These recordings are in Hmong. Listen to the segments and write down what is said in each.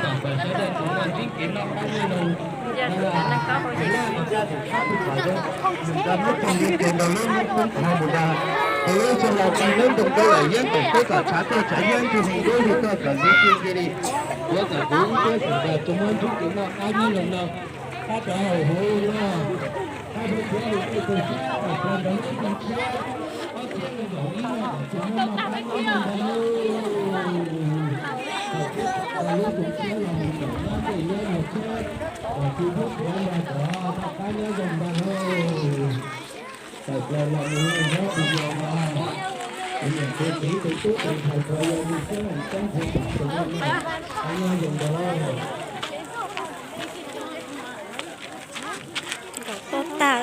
ntawm sawv daws tsuas muaj ntsib kev noj qab nyob zoo. Tus lub txog li ces nrog lub hnub poob qho mus da, tus lub txog los txog lub ntoo koj lawm yeeb tom koj kom tshav koj tshav yeeb ntug hee lub hwj koj kom ntxhiv cia cia li. Yuav kom kuv ib cuab sawv daws tsuas muaj ntsib kev noj qab nyob zoo no. Tab cov hauv huv no, tab sis thiab li tej tus sib tab tom nrog lub txog tshiab, ob txhiab nees nkaum ib no tsuas muaj noj qab nyob zoo ntag lauj. Thaum twg tau lub txog tshiab los mus kom nyob tej liab los tshiab, kom tsis pub khiav los kom noj qab nyob zoo ntag lauj. Tawm plaws los mus lawm nyob tus yau no, tus niam tus txiv tus tub tus ntxhais tau yog li xwb, txhob ntxhiav txim tus noj qab nyob zoo ntag lauj. Nkaum toj tag,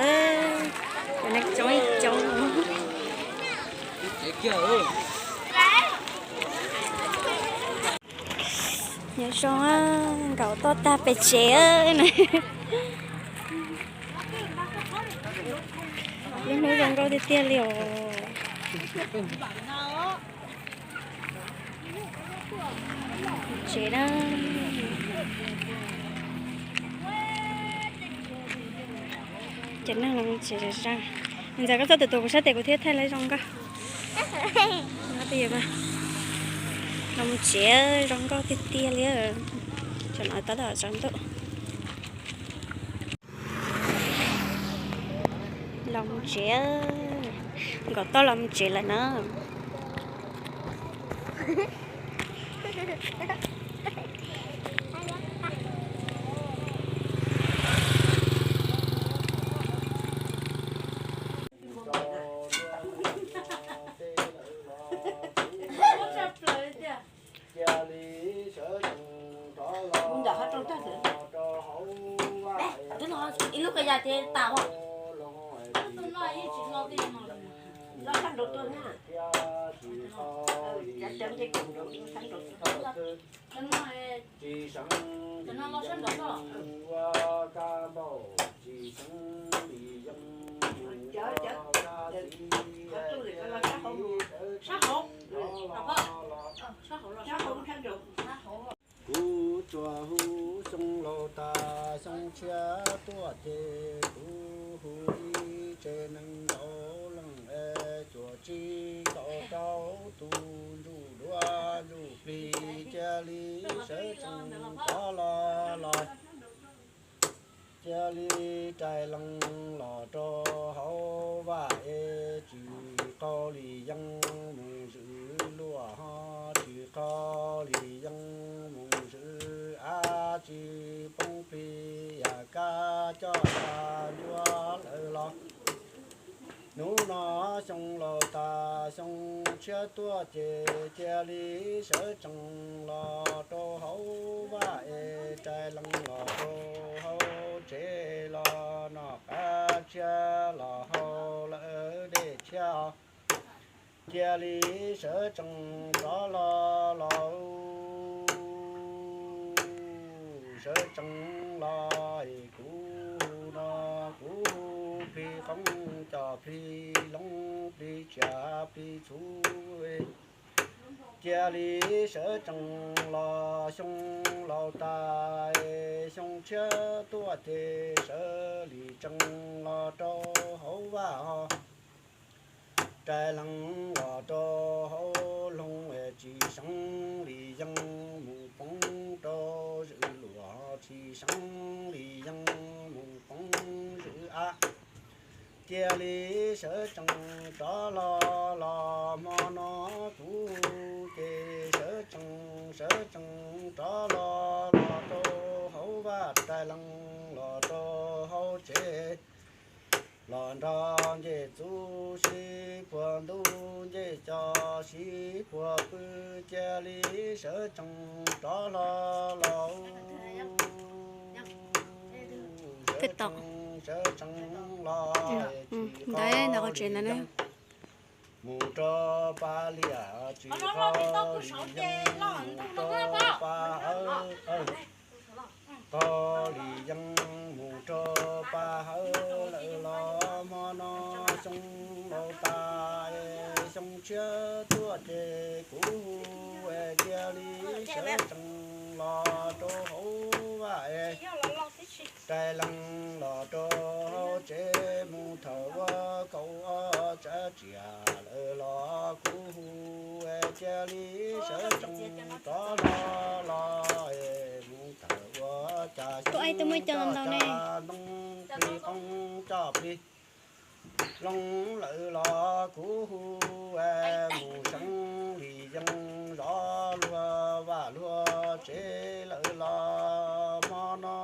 cov neeg coob ib coob. Nyob zoo, nkaum toj tag pem tsev na. Lub hnub zoo nkauj tiag tiag li os. Tsev na. Cov neeg los mus tsev zom zaws. Ntxawm koj txhob tu tu kuv sab tes kuv thiaj thaij lawv zoo nkauj. Los mus tsev zoo nkauj tiag tiag li. Tsam no tab tom tsaus ntuj. Los mus tsev, nkaum toj los mus tsev lawm na. Ib lub ko ya ces tas os. Los sab nraud tuaj na. Tsis seev li yeej ua kab npauj, tsis seev li yeej ua kab xis, sawv tsees rov los los. Kuv tsuas hu xyoo laus tas xyoo tshiab tuaj ces kuv hu ib tsev neeg nraug leej es cuaj tsib kaum rau tus ntsuj duav ntsuj plig cia li sawv tsees rov los los. Cia li rais lees los rau hauv vaj es tsis qaug li yeej mus zwm luaj ho, tsis qaug li yeej mus zwm av, tsis poob plig yam kab coj yam ncua lawm los. Hnub no xyoo laus tas xyoo tshiab tuaj ces cia li sawv tsees los rau hauv vaj es rais lees los rau hauv tsev los noj qab tshiab los haus lawm dej tshiab os. Cia li sawv tsees rov los los, sawv tsees los es kuv hu no, kuv hu plig qoob coj plig loo plig tsiaj plig txhu. Cia li sawv tsees los xyoo laus tas xyoo tshiab tuaj ces sawv li tsees los rau hauv vaj ho. Rais lees los rau hauv loog es tsis seev li yeej mus poob rau zwm luaj, tsis seev li yeej mus poob zwm av. Cia li sawv tsees rov los los hmo no kuv ces sawv tsees sawv tsees rov los los rau hauv vaj, rais lees los rau hauv tsev. Los nrog ncej txub sib puag ntuj, ncej co sib puag pw, cia li sawv tsees rov los los. Sawv tsees, sawv tsees los, ntawd ntawd qhov tsev ntawd na. Mus rau pas liam tsis qaug li yeej mus rau pas hawv, qaug li yeej mus rau pas hawv lawm los hmo no xyoo laus tas es xyoo tshiab tuaj ces kuv hu es cia li sawv tsees los rau hauv vaj es rais lees los rau hauv tsev mus thawm ua kaum ob tsav tsiaj lawm los kuv hu es cia li sawv tsees rov los los es mus thawm ua cas xyoob coj cas ntoo plig qoob coj plig loo lawm los kuv hu es mus seev li yeej zov luag vaj luag tsev lawm los hmo no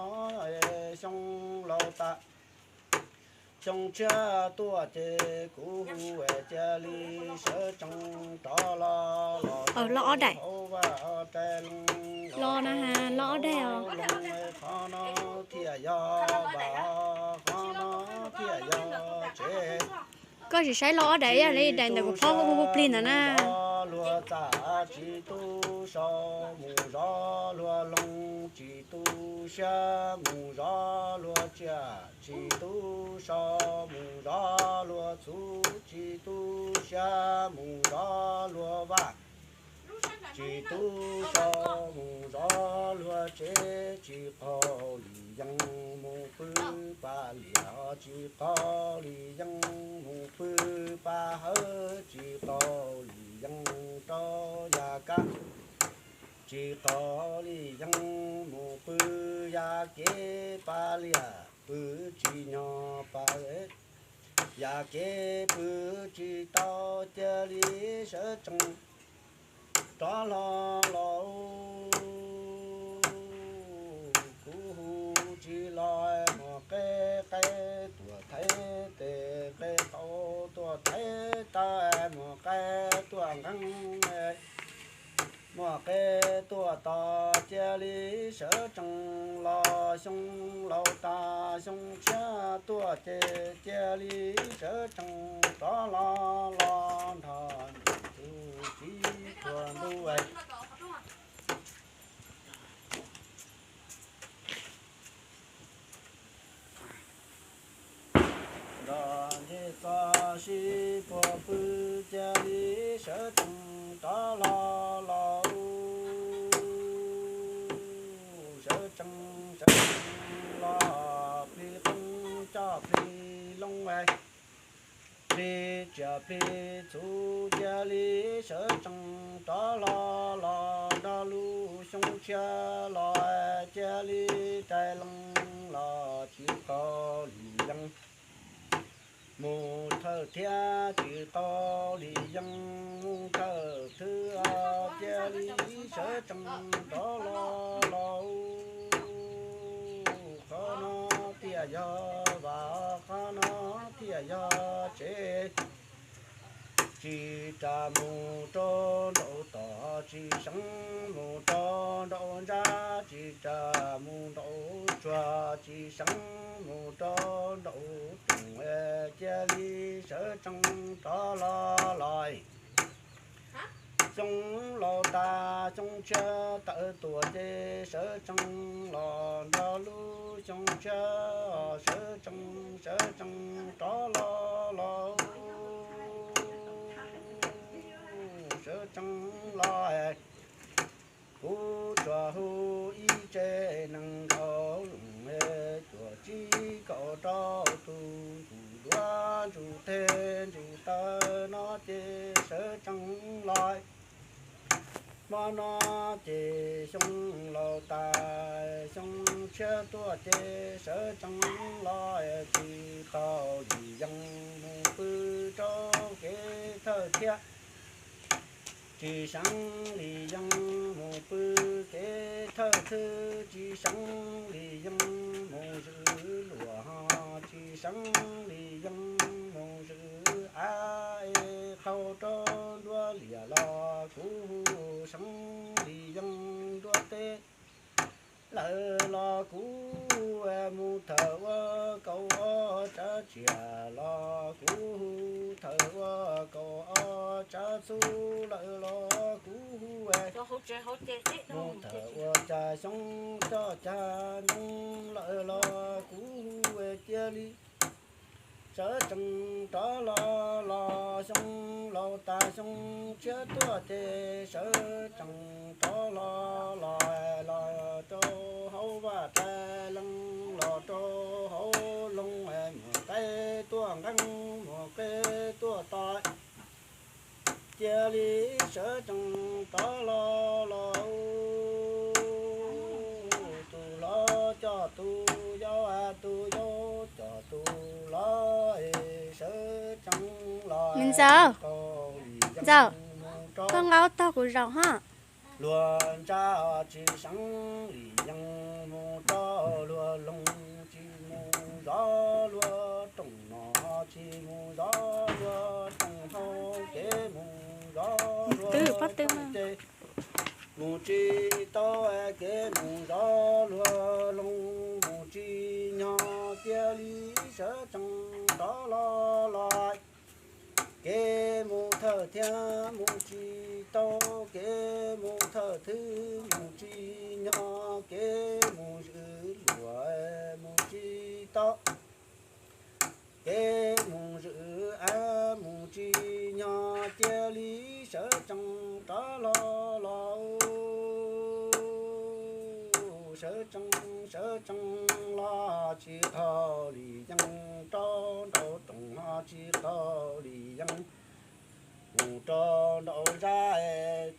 es xyoo laus tas xyoo tshiab tuaj ces kuv hu es cia li sawv tsees rov los los rau hauv vaj rais lees los rau hauv loog es qhov no thiaj yog vaj, qhov no thiaj yog tsev. Koj sim saib los ob daim ib yam li daim ntawm kuv phob hu plig ntawd na. Zov luag txaj tsis tu sau mus zov luag loog, tsis tu siab mus zov luag tsiaj, tsis tu sau mus zov luag txhu, tsis tu siab mus zov luag vaj, tsis tu sau mus zov luag tsev, tsis qaug li yeej mus pw pas liam, tsis qaug li yeej mus pw pas hawv, tsis qaug li yeej rau yam kab, tsis qaug li yeej mus pw yam kev pas liam, pw tsis nyog pas yam kev pw tsis tau, cia li sawv tsees rov hlo los. Kuv hu tsis los, muaj qe qe tuaj thaiv tes, qe qaum tuaj thaiv taw, muaj qe tuaj nqeeb, muaj qe tuaj tos, cia li sawv tsees los xyoo laus tas xyoo tshiab tuaj ces cia li sawv tsees rov los los nrog ncej txub sib puag plig txhuv cia li sawv tsees rov hlo los nrog lub xyoo tshiab los cia li rais lees los tsis qaug li yees mus thawj thiab tsis qaug li yees mus thawj thwb cia li sawv tsees rov hlo los qhov no thiaj yog vaj, qhov no thiaj yog tsev. Tsis ras mus rau nraum tod, tsis seev mus rau nraum ntsa, tsis ras mus nraum tsuag, tsis seev mus rau nraum rooj, cia li sawv tsees rov hlo los. Xyoo laus tas xyoo tshiab tawm tuaj ces sawv tsees los nrog lub xyoo tshiab sawv tsees, sawv tsees rov hlo los, sawv tsees los. Kuv tsuas hu ib tse neeg nkaus, tsuas tsib kaum rau tus, ntsuj duav ntsuj teg ntsuj taw no ces sawv tsees los. Hmo no ces xyoo laus tas xyoo tshiab tuaj ces sawv tsees los, tsis qaug li yees mus pw rau kev thawj thiab. Tsis seev li yees mus pw kev thawj thwb, tsis seev li yees mus zwm luam ho, tsis seev li yees mus zwm av es qaug rau nruab liam los kuv hu, seev li yees nruab teb lawm los kuv hu, mus thawm ua kaum ob tsav tsiaj los kuv hu, thawm ua kaum ob tsav txhuv lawm los kuv hu, mus thawm ua cas xyoob coj cas ntoo lawm los kuv hu, cia li sawv tsees rov hlo los. Xyoo laus tas xyoo tshiab tuaj ces sawv tsees rov hlo los, los rau hauv vaj rais lees los rau hauv loog, muag qe tuaj nqeeb muag qe tuaj to, cia li sawv tsees rov hlo los. Tus hlob coj tus yau, tus yau coj tus hlob, sawv tsees los. Me Ntxawm, Ntxawm, koj nqa tog kuv zaum hab. Luag ntsa tsis seev li yees mus rau luag loog, tsis mus zov luag rooj no, tsis mus zov luag rooj hauv, kev mus zov luag rooj ces mus tsis tau, kev mus zov luag loog mus tsis nyog, cia li sawv tsees rov hlo los. Kev mus thawj thiab mus tsis tau, kev mus thawj thwb mus tsis nyog, kev mus zwm luam mus tsis tau, kev mus zwm av mus tsis nyog, cia li sawv tsees rov hlo los. Sawv tsees sawv tsees los tsis qaug li yees, rau nraum rooj ho tsis qaug li yees, mus rau nraum zaj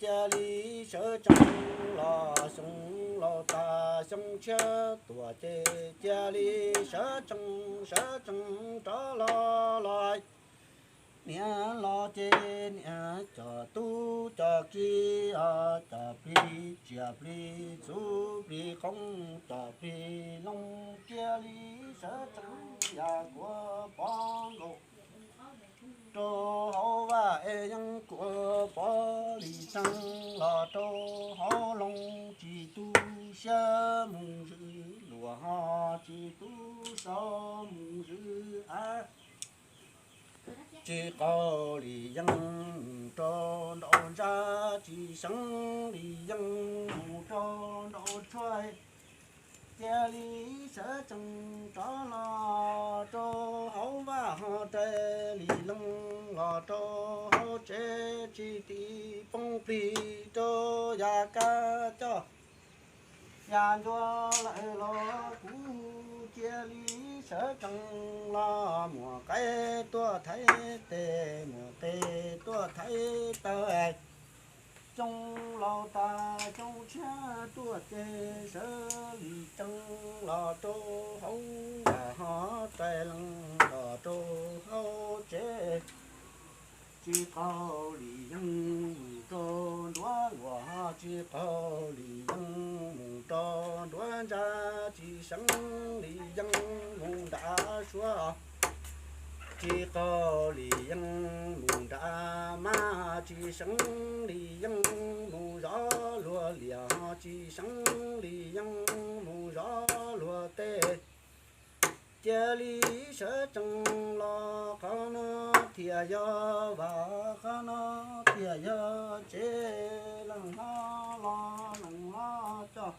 cia li sawv tsees los. Xyoo laus tas xyoo tshiab tuaj ces cia li sawv tsees sawv tsees rov hlo los. Niam los ces niam coj tub coj ki, coj plig tsiaj plig txhu plig qoob, coj plig loog cia li sawv tsees, yam kuav pov nkaus rau hauv vaj es yeej kuav pov li tsees los rau hauv loog, tsis tu siab mus zwm luam ho, tsis tu siab mus zwm av. Tsis qaug li yees mus rau nraum zaj, tsis seev li yees mus rau nraum tshuaj, cia li sawv tsees rov hlo rau hauv vaj ho rais li lees los rau hauv tsev, tsis tiv poob plig rau yam kab coj yam ncua lawm los kuv hu Cia li sawv tsees los muam qaib tuaj thaiv tes, muam qe tuaj thaiv taw. Coo laus tas coo tshiab tuaj ces sawv li cees los rau hauv yam ho rais lees los rau hauv tsev. Tsis qaug li yeej mus rau nruab luam, tsis qaug li yeej mus rau nruab ntsa, tsis seev li yeej mus nram suav, tsis qaug li yeej mus nram mab, tsis seev li yeej mus zov luag liam, tsis seev li yeej mus zov luag tej. Cia li sawv tsees los qhov no thiaj yog vaj, qhov no thiaj yog tsev, leej hlob los leej hlob coj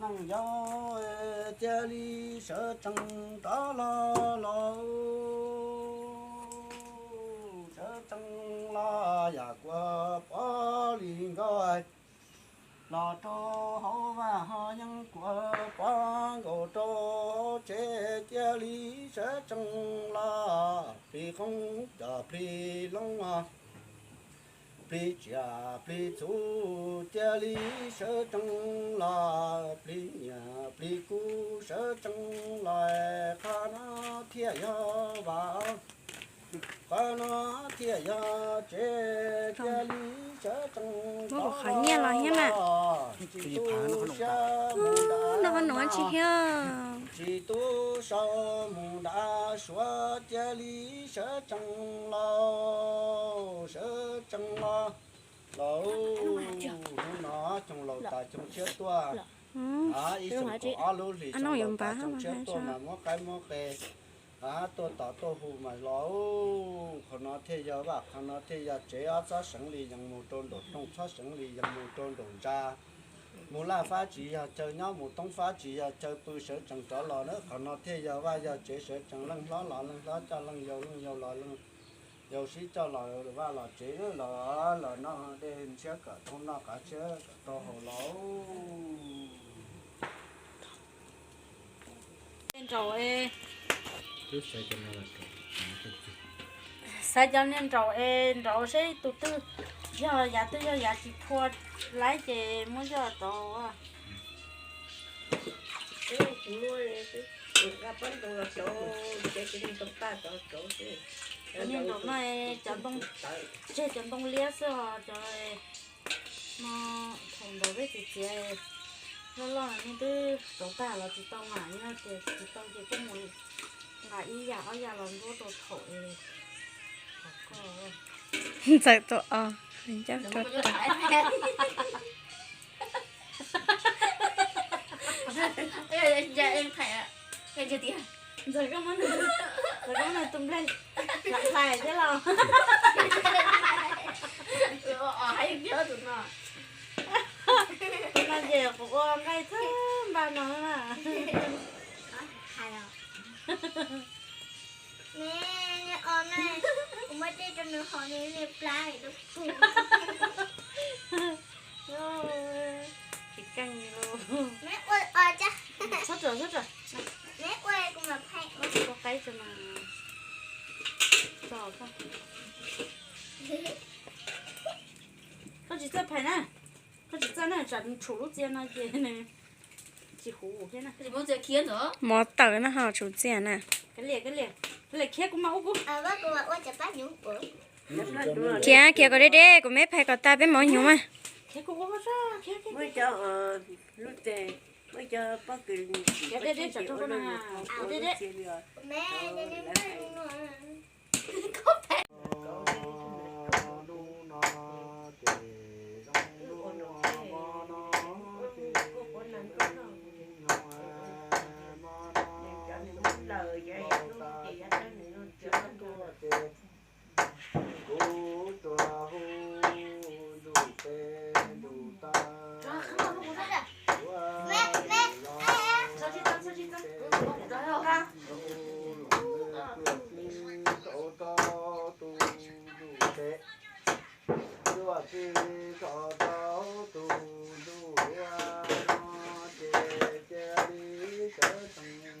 leej yau, cia li sawv tsees rov los los, sawv tsees los yam kuas pov li nkauj los rau hauv vaj ho yeej kuas pov nkaus rau hauv tsev. Cia li sawv tsees los plig qoob cov plig loob, plig tsiaj plig txhu, cia li sawv tsees los plig nyiaj plig kub sawv tsees los, qhov no thiaj yog vaj, qhov no thiaj yog tsev, cia li sawv tsees los. Tsis tu siab mus nram mab, tsis tu sau mus nram suav, cia li sawv tsees los, sawv tsees los. Los hnub no coo laus tas coo tshiab tuaj, ib xyoo kaum ob lub hlis coo laus tas coo tshiab tuaj mas muab qaib muab qe tuaj tos tuaj hu mas los, qhov no thiaj yog vaj, qhov no thiaj yog tsev, txhob seev li yeej mus rau nraum rooj, txhob seev li yeej mus rau nraum ntsa. Mus laj fab tsis yog chaw nyob, mus toob fab tsis yog chaw pw, sawv tsees rov los na, qhov no thiaj yog vaj yog tsev, sawv tsees leej hlob los leej hlob coj leej yau, leej yau los leej yau sib coj los vaj los tsev, los los noj dej ntshiab kom tau noj, qav tshiab kom tau haus los. Xaiv cov niag nraum es nraud seb tus twg yog yav twg yog yav tsis phua laib ces muab coj rau. Niag nraum no cov ntoo, tseg cov ntoo liab xwb os, cov no thaum ntawd peb txiv txiav loj loj nej twb rauv tag los tsis tau mas, yog tias tsis tau ces koj mus nqa ib yam ob yam los nruab rau thaum. Ntxawm tus os, ncauj rau rau. Ntxawm koj muab nws, ntxawm koj muab nws tus nplej lam hlais thiab los. Tus no ces kuv ua nqaij thawj npa no na. Tsis keej li. Txhob tso, txhob tso. Ua qaib tso mas. Tso koj. Koj tsis txawj phais na. Koj tsis txawj na, tsam tshum lub txiaj no ces nws tsis huv thiab na. Mov tawm no ho tshum txiaj na. Kav liam, kav liam, kav liam khiav kuv mas ua kuv. Khiav, khiav kom deb deb, kuv me phais kom tas peb mov hnyuv mas. Khiav kuv ua, khiav, khiav, khiav. Muab cov lub tes, muab cov pob kws, khiav deb deb tsam rau koj na. Deb deb. Hnub no ces zoo hnub mo no ces zoo nyuag mo no, hnub laus tas hnub tshiab tuaj ces kuv tsuas hu ntuj tes ntuj taw, ua los tes zoo los kwj tsis tau tau tus ntuj tes, kwj tsis tau tau tus ntuj ua no ces cia li sawv tsees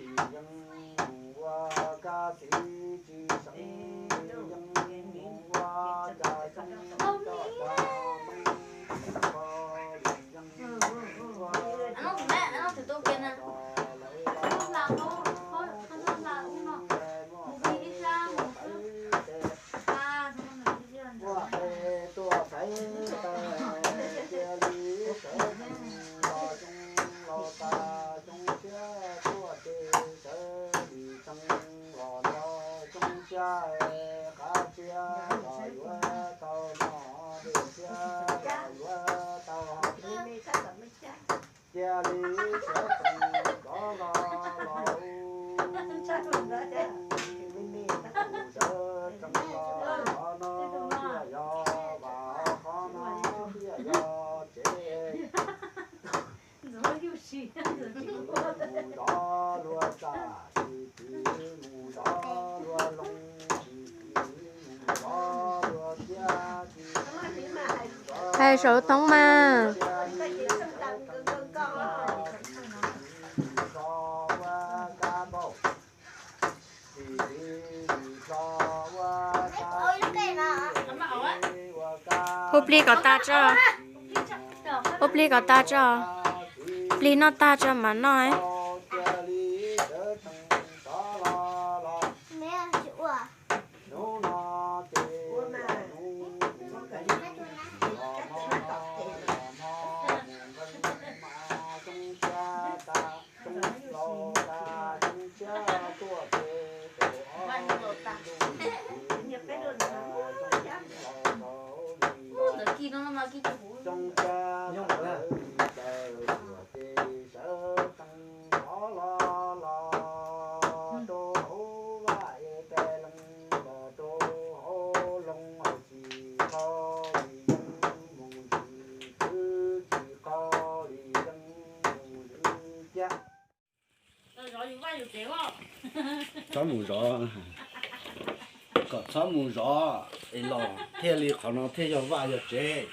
li yeeb mus ua kab xwb, tsis seev li yeeb mus ua cas xyoob coj tag ntoo, li yeeb mus ua cas xyoob coj tag ntoo, lawv los muaj tes muaj taw muaj qe tuaj xaiv taw, cia li sawv tsees los zoo los tas xyoo tshiab tuaj ces sawv li tsees los nto xyoo tshiab, qab tshiab los yuav tau noj, dej tshiab los yuav tau haus. Cia li sawv tsees rov los los, sawv tsees los qhov no thiaj yog vaj, qhov no thiaj yog tsev. Mus zov luag txaj tsis txwv, mus zov luag loo tsis txwv, mus zov luag kiab tsis txwv, mus zov Hais saum lub thoob mas. Mus zov ua kab npauj, tsis txwv mus zov ua kab xwb, ua kab Hu plig kom tas tso. Hu plig kom tas tso. Plig noj tag tso mas noj. Cia li sawv tsees rov los los. Hnub no ces hnub los hmo no, los hmo mus nqeeb mas xyoob tshiab tas, xyoob laus tas, xyoob tshiab tuaj ces tus ob ntuj xyoob laus tau li los, xyoob tshiab tawm li tawm tuaj ces sawv tsees rov los los rau hauv vaj es peb leeg los rau hauv loog, hauv tsis qau li yeeb mus ntsis, twb tsis qau li yeeb mus ntsis kiag. Txhob mus zov, kom txhob mus zov es los thiaj li qhov no thiaj yog vaj yog tsev.